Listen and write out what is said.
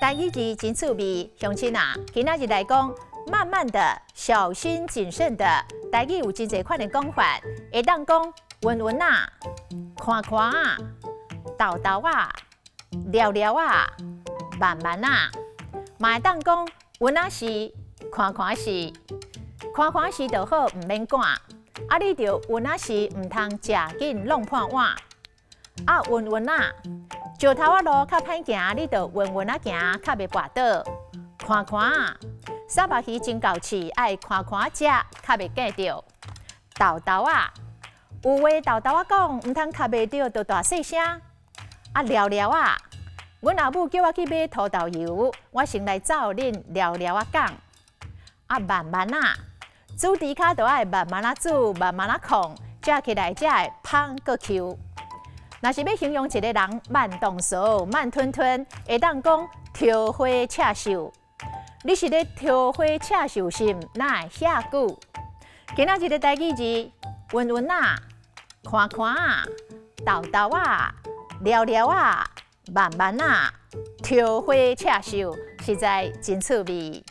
台語字真趣味，鄉親啊，今仔日來講，慢慢的、小心謹慎的，台語有真濟款的講法，會當講穩穩仔、寬寬仔、沓沓仔、嫽嫽仔、慢慢仔，嘛會當講穩仔時、寬寬時、寬寬時就好，毋免趕。啊，你著穩仔時，毋通食緊弄破碗。啊，穩穩仔，石頭仔路較歹行，你著穩穩仔行，較袂跋倒。寬寬仔，三目魚真厚刺，愛寬寬食，較袂夾著。沓沓仔，有話沓沓仔講，毋通磕袂著就大細聲。啊，嫽嫽仔，阮阿母叫我去買土豆油，我先來走恁嫽嫽仔講。啊，慢慢仔，煮豬跤著愛慢慢仔煮，慢慢仔炕，食起來才會芳閣 Q。若是欲形容一个人慢動作、慢吞吞，會當講桃花赤瘦。你是咧桃花赤瘦心，哪會遐久？今仔日的台語字，穩穩仔、寬寬仔、沓沓仔、嫽嫽仔、慢慢仔、桃花赤瘦，實在真趣味。